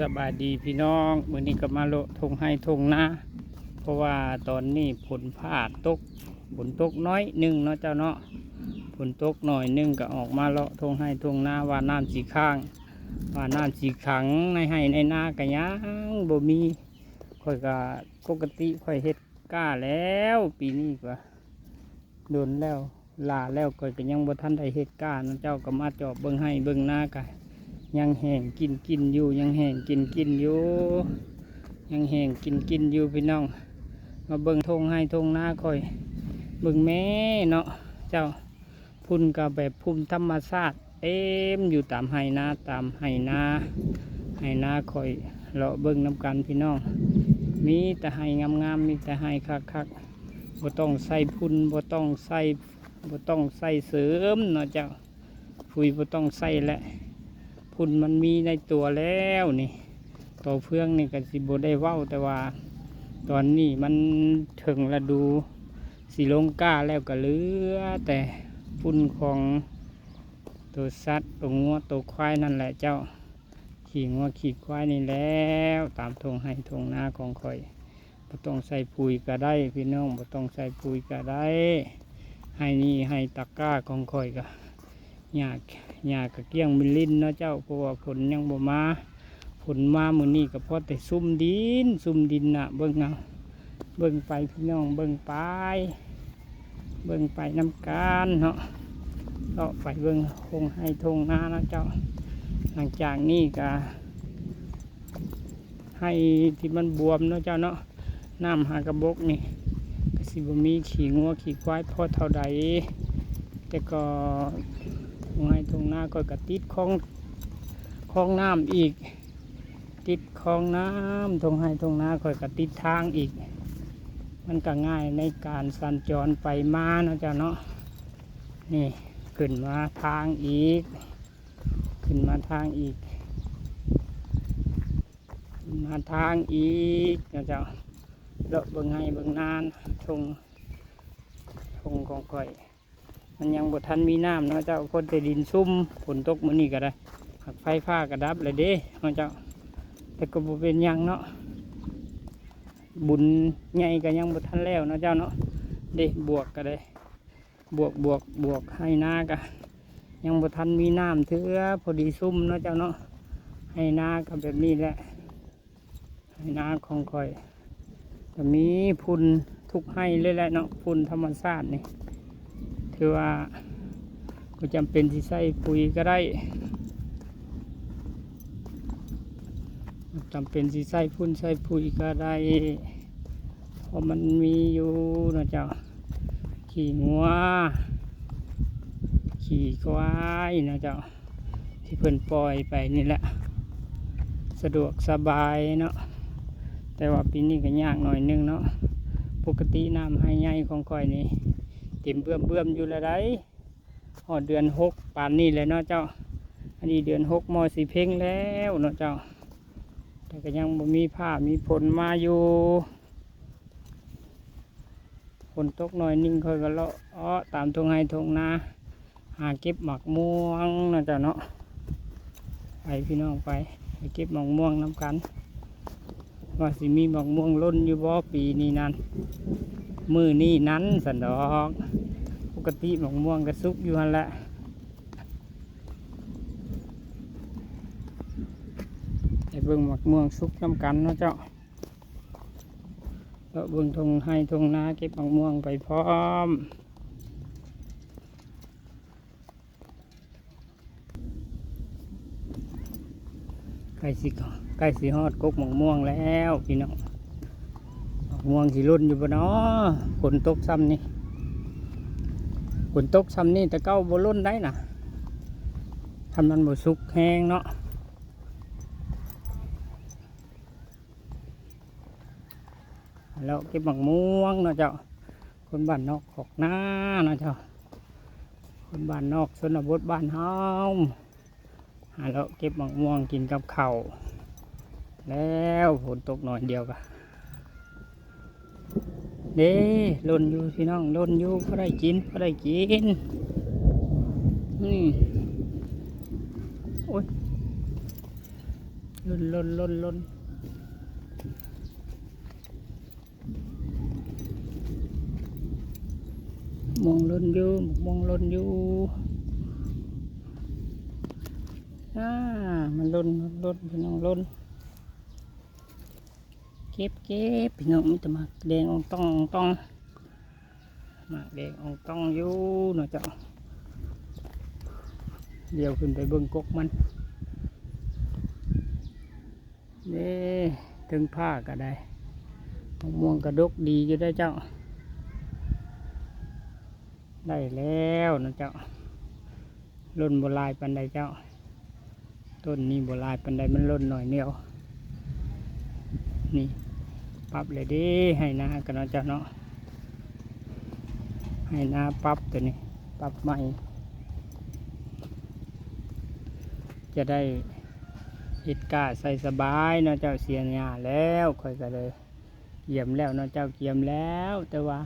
ສະບາຍດີພີ່ນ້ອງ, ມື້ນີ້ກໍມາເລາະທົ່ງໄຮ່ທົ່ງນາ ເພາະວ່າຕອນນີ້ຝົນຟ້າຕົກ, ຝົນຕົກໜ້ອຍໜຶ່ງເນາະເຈົ້າເນາະ, ຝົນຕົກໜ້ອຍໜຶ່ງກໍອອກມາເລາະທົ່ງໄຮ່ທົ່ງນາ ວ່ານ້ຳຊິຄ້າງ ວ່ານ້ຳຊິຂັງໃນໄຮ່ໃນນາກໍຍັງບໍ່ມີ. ຂ້ອຍກໍປົກກະຕິຂ້ອຍເຮັດກ້າແລ້ວ, ປີນີ້ກໍດົນແລ້ວ ຫຼ້າແລ້ວ ຂ້ອຍກໍຍັງບໍ່ທັນໄດ້ເຮັດກ້າເນາະເຈົ້າ. ກໍມາຈອບເບິ່ງໄຮ່ເບິ່ງນາ ກະຍັງແຫ້ງກິນກິນຢູ່ ຍັງແຫ້ງກິນກິນຢູ່ ຍັງແຫ້ງກິນກິນຢູ່ພີ່ນ້ອງ. ມາເບິ່ງທົ່ງໄຮ່ທົ່ງນາຂ້ອຍ ເບິ່ງແມ້ເນາະເຈົ້າ, ຝຸ່ນກໍແບບຝຸ່ນທຳມະຊາດ ເຕັມຢູ່ຕາມໄຮ່ນາ ຕາມໄຮ່ນາ ໄຮ່ນາຂ້ອຍ ເລາະເບິ່ງນຳກັນພີ່ນ້ອງ. ມີແຕ່ໄຮ່ງາມໆ ມີແຕ່ໄຮ່ຄັກໆ, ບໍ່ຕ້ອງໃສ່ຝຸ່ນ ບໍ່ຕ້ອງໃສ່ ບໍ່ຕ້ອງໃສ່ເສີມເນາະເຈົ້າ, ຝຸ່ນບໍ່ຕ້ອງໃສ່ແຫຼະ, ຝຸ່ນມັນມີໃນຕົວແລ້ວນີ້. ຕໍ່ເຟືອງນີ້ກໍຊິບໍ່ໄດ້ເວົ້າ, ແຕ່ວ່າຕອນນີ້ມັນເຖິງລະດູຊິລົງກ້າແລ້ວ ກໍເຫຼືອແຕ່ຝຸ່ນຂອງໂຕສັດ ໂຕງົວ ໂຕຄວາຍນັ້ນແຫຼະເຈົ້າ, ຂີ້ງົວຂີ້ຄວາຍນີ້ແຫຼະ ຕາມທົ່ງໄຮ່ທົ່ງນາຂອງຂ້ອຍ. ບໍ່ຕ້ອງໃສ່ປຸ໋ຍກໍໄດ້ພີ່ນ້ອງ, ບໍ່ຕ້ອງໃສ່ປຸ໋ຍກໍໄດ້. ໄຮ່ນີ້ໄຮ່ຕາກ້າຂອງຂ້ອຍກໍຫຍ້າ ຫຍ້າກໍກ້ຽງມິລິນເນາະເຈົ້າ, ເພາະວ່າຝົນຍັງບໍ່ມາ, ຝົນມາມື້ນີ້ກໍພໍແຕ່ຊຸ່ມດິນ ຊຸ່ມດິນນະ. ເບິ່ງເອົາ ເບິ່ງໄປພີ່ນ້ອງ ເບິ່ງໄປ ເບິ່ງໄປນຳກັນເນາະ, ເລາະໄປເບິ່ງທົ່ງໄຮ່ທົ່ງນາເນາະເຈົ້າ. ຫຼັງຈາກນີ້ກໍ ໄຮ່ທີ່ມັນບວມເນາະເຈົ້າເນາະ, ນ້ຳຫາກະບົກນີ້ກໍຊິບໍ່ມີຂີ້ງົວຂີ້ຄວາຍພໍເທົ່າໃດ. ແຕ່ກໍທົ່ງໄຮ່ທົ່ງນາຂ້ອຍກໍຕິດຄອງ ຄອງນ້ຳອີກ, ຕິດຄອງນ້ຳ, ທົ່ງໄຮ່ທົ່ງນາຂ້ອຍກໍຕິດທາງອີກ, ມັນກໍງ່າຍໃນການສັນຈອນໄປມາເນາະເຈົ້າເນາະ. ນີ້ຂຶ້ນມາທາງອີກ ຂຶ້ນມາທາງອີກ ຂຶ້ນມາທາງອີກນະເຈົ້າ. ເລາະເບິ່ງໄຮ່ເບິ່ງນາ ທົ່ງ ທົ່ງຂອງຂ້ອຍ ມັນຍັງບໍ່ທັນມີນ້ຳເນາະເຈົ້າ, ພໍແຕ່ດິນຊຸ່ມ. ຝົນຕົກມື້ນີ້ກໍໄດ້ ຫາກໄຟຟ້າກໍດັບແລ້ວເດ້ເນາະເຈົ້າ, ແຕ່ກໍບໍ່ເປັນຫຍັງເນາະ, ບຸນໃຫຍ່ກໍຍັງບໍ່ທັນແລ້ວເນາະເຈົ້າເນາະ. ເດ້ ບວກກໍໄດ້ ບວກ ບວກ ບວກ ໄຮ່ນາກະຍັງບໍ່ທັນມີນ້ຳເທື່ອ, ພໍດີຊຸ່ມເນາະເຈົ້າເນາະ. ໄຮ່ນາກະແບບນີ້ແຫຼະ, ໄຮ່ນາຂອງຂ້ອຍກະມີຝຸ່ນທຸກໄຮ່ເລີຍແຫຼະເນາະ, ຝຸ່ນທຳມະຊາດນີ້ ຖືວ່າບໍ່ຈຳເປັນຊິໃສ່ປຸ໋ຍກໍໄດ້, ບໍ່ຈຳເປັນຊິໃສ່ຝຸ່ນໃສ່ປຸ໋ຍກໍໄດ້. ເພາະມັນມີຢູ່ເນາະເຈົ້າ, ຂີ້ງົວ ຂີ້ຄວາຍເນາະເຈົ້າ ທີ່ເພິ່ນປ່ອຍໄປນີ້ແຫຼະ ສະດວກສະບາຍເນາະ. ແຕ່ວ່າປີນີ້ກໍຍາກໜ້ອຍໜຶ່ງເນາະ, ປົກກະຕິນ້ຳໄຮ່ໃຫຍ່ຂອງຂ້ອຍນີ້ເຕັມເບື່ອມໆຢູ່ແລ້ວໃດ໋. ຮອດເດືອນຫົກປານນີ້ແຫຼະເນາະເຈົ້າ, ອັນນີ້ເດືອນຫົກມໍຊິເພັງແລ້ວເນາະເຈົ້າ, ແຕ່ກໍຍັງບໍ່ມີຟ້າມີຝົນມາຢູ່. ຝົນຕົກໜ້ອຍໜຶ່ງ ຂ້ອຍກໍເລາະເອາະຕາມທົ່ງໄຮ່ທົ່ງນາ ຫາເກັບໝາກມ່ວງເນາະເຈົ້າເນາະ. ໄປພີ່ນ້ອງ ໄປ ໄປເກັບໝາກມ່ວງນຳກັນ ວ່າຊິມີໝາກມ່ວງຫຼົ່ນຢູ່ບໍ່ປີນີ້ນັ້ນ ມື້ນີ້ນັ້ນຊັ້ນດອກ. ປົກກະຕິໝາກມ່ວງກໍສຸກຢູ່ຫັ້ນແຫຼະ, ໄປເບິ່ງໝາກມ່ວງສຸກນຳກັນເນາະເຈົ້າ. ເລາະເບິ່ງທົ່ງໄຮ່ທົ່ງນາ ເກັບໝາກມ່ວງໄປພ້ອມ. ໃກ້ຊິ ໃກ້ຊິຮອດກົກໝາກມ່ວງແລ້ວພີ່ນ້ອງ. ໝາກມ່ວງຊິຫຼົ່ນຢູ່ບໍ່ນໍ? ຝົນຕົກຊ່ຳນີ້ ຝົນຕົກຊ່ຳນີ້ແຕ່ເກົ່າບໍ່ຫຼົ່ນໄດ໋ນະ, ຄັນມັນບໍ່ສຸກແຮງເນາະ. ເລາະເກັບໝາກມ່ວງເນາະເຈົ້າ, ຄົນບ້ານນອກຄອກນາເນາະເຈົ້າ, ຄົນບ້ານນອກຊົນນະບົດບ້ານເຮົາ ຫາເລາະເກັບໝາກມ່ວງກິນກັບເຂົ້າ. ແລ້ວຝົນຕົກໜ້ອຍດຽວກະ ເດ້ ຫຼົ່ນຢູ່ພີ່ນ້ອງ ຫຼົ່ນຢູ່ ພໍໄດ້ກິນ ພໍໄດ້ກິນ. ອືມ ໂອ້ຍ ຫຼົ່ນໆໆໆ ມ່ວງຫຼົ່ນຢູ່ ໝາກມ່ວງຫຼົ່ນຢູ່ ອາ ມັນຫຼົ່ນ ຫຼົ່ນ ພີ່ນ້ອງ ຫຼົ່ນ ເກັບ ເກັບ ພີ່ນ້ອງ ມີແຕ່ໝາກແດງອອງຕອງ ອອງຕອງ ໝາກແດງອອງຕອງຢູ່ເນາະເຈົ້າ. ດຽວຂຶ້ນໄປເບິ່ງກົກມັນເດ້ ເທິງຜາກະໄດ້ ໝາກມ່ວງກະດົກດີຢູ່ເດ້ເຈົ້າ. ໄດ້ແລ້ວເນາະເຈົ້າ ຫຼົ່ນບໍ່ຫຼາຍປານໃດເຈົ້າ. ຕົ້ນນີ້ບໍ່ຫຼາຍປານໃດ ມັນຫຼົ່ນໜ້ອຍດຽວ. ນີ້ ປັບແລ້ວເດ້ ໄຮ່ນາກັນເນາະເຈົ້າເນາະ ໄຮ່ນາປັບໂຕນີ້ ປັບໃໝ່ ຈະໄດ້ເຮັດກ້າໃສ່ສະບາຍເນາະເຈົ້າ. ເສຍຫຍ້າແລ້ວ ຂ້ອຍກະເລີຍ ກຽມແລ້ວເນາະເຈົ້າ ກຽມແລ້ວ ແຕ່ວ່າ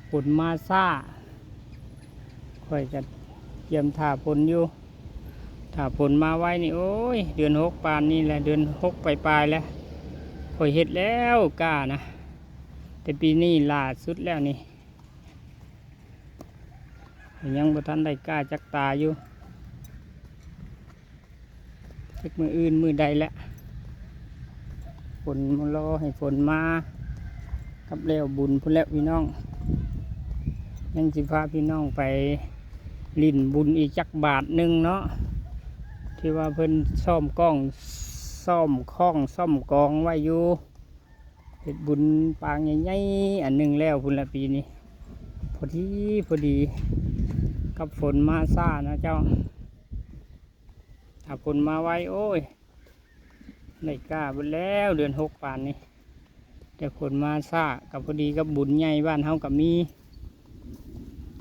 ຝົນມາຊ້າ ຂ້ອຍກະກຽມຖ້າຝົນຢູ່. ຖ້າຝົນມາໄວນີ້ ໂອ້ຍ ເດືອນຫົກປານນີ້ແຫຼະ ເດືອນຫົກປາຍໆແລ້ວ ຂ້ອຍເຮັດແລ້ວກ້ານະ ແຕ່ປີນີ້ຫຼ້າສຸດແລ້ວນີ້ ຍັງບໍ່ທັນໄດ້ກ້າຈັກຕາຢູ່. ຈັກມື້ອື່ນມື້ໃດແຫຼະ ຝົນ ລໍໃຫ້ຝົນມາກັບແລ້ວບຸນພຸ້ນແຫຼະພີ່ນ້ອງ. ຍັງຊິພາພີ່ນ້ອງໄປຫຼິ້ນບຸນອີກຈັກບາດໜຶ່ງເນາະ ທີ່ວ່າເພິ່ນຊ້ອມກ້ອງ ຊ້ອມຄ້ອງ ຊ້ອມກອງໄວ້ຢູ່ ເຮັດບຸນປາງໃຫຍ່ໆອັນໜຶ່ງແລ້ວພຸ້ນລະປີນີ້ ພໍດີ ພໍດີກັບຝົນມາຊ້າເນາະເຈົ້າ. ຖ້າຝົນມາໄວ ໂອ້ຍ ໄດ້ກ້າເບິດແລ້ວເດືອນຫົກປານນີ້ ແຕ່ຝົນມາຊ້າ ກະພໍດີກັບບຸນໃຫຍ່ບ້ານເຮົາກະມີ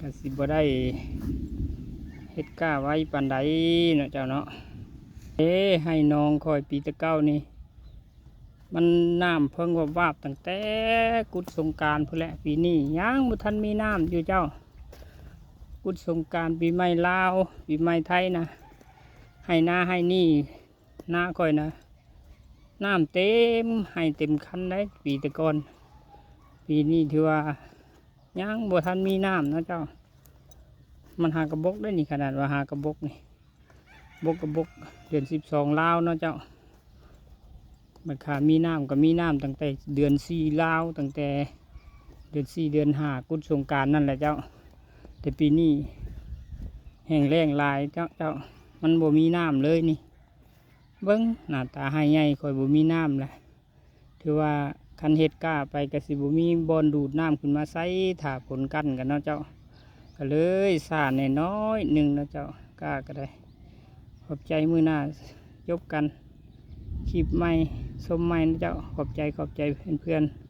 ກະຊິບໍ່ໄດ້ເຮັດກ້າໄວປານໃດເນາະເຈົ້າເນາະ. ເອີ ໄຮ່ໜອງຂ້ອຍປີແຕ່ເກົ່ານີ້ ມັນນ້ຳເພິ່ງວາບໆຕັ້ງແຕ່ກຸດສົງການພຸ້ນແຫຼະ ປີນີ້ຍັງບໍ່ທັນມີນ້ຳຢູ່ເຈົ້າ. ກຸດສົງການ ປີໃໝ່ລາວ ປີໃໝ່ໄທນະ ໄຮ່ນາໄຮ່ນີ້ ນາຂ້ອຍນະ ນ້ຳເຕັມໄຮ່ເຕັມຄັນໄດ໋ ປີແຕ່ກ່ອນ. ປີນີ້ຖືວ່າຍັງບໍ່ທັນມີນ້ຳເນາະເຈົ້າ. ມັນຫາກະບົກໄດ໋ນີ້ ຂະໜາດວ່າຫາກະບົກນີ້ ບົກກະບົກເດືອນສິບສອງລາວເນາະເຈົ້າ. ບັດຂ້າມີນ້ຳກະມີນ້ຳຕັ້ງແຕ່ເດືອນສີ່ລາວ ຕັ້ງແຕ່ເດືອນສີ່ເດືອນຫ້າ ກຸດສົງການນັ້ນແຫຼະເຈົ້າ. ແຕ່ປີນີ້ແຫ້ງແລ້ງຫຼາຍເຈົ້າ ເຈົ້າ ມັນບໍ່ມີນ້ຳເລີຍນີ້. ເບິ່ງໜ້າຕາໄຮ່ໃຫຍ່ຂ້ອຍບໍ່ມີນ້ຳລະ ຖືວ່າຄັນເຮັດກ້າໄປກະຊິບໍ່ມີບ່ອນດູດນ້ຳຂຶ້ນມາໃຊ້ ຖ້າຝົນກັ້ນກັນເນາະເຈົ້າ. ກະເລີຍຊ້າແດ່ນ້ອຍໜຶ່ງເນາະເຈົ້າ ກ້າກະໄດ້. ຂອບໃຈ ມື້ໜ້າຈົບກັນຄລິບໃໝ່ ຊົມໃໝ່ເນາະເຈົ້າ. ຂອບໃຈ ຂອບໃຈເພື່ອນໆ.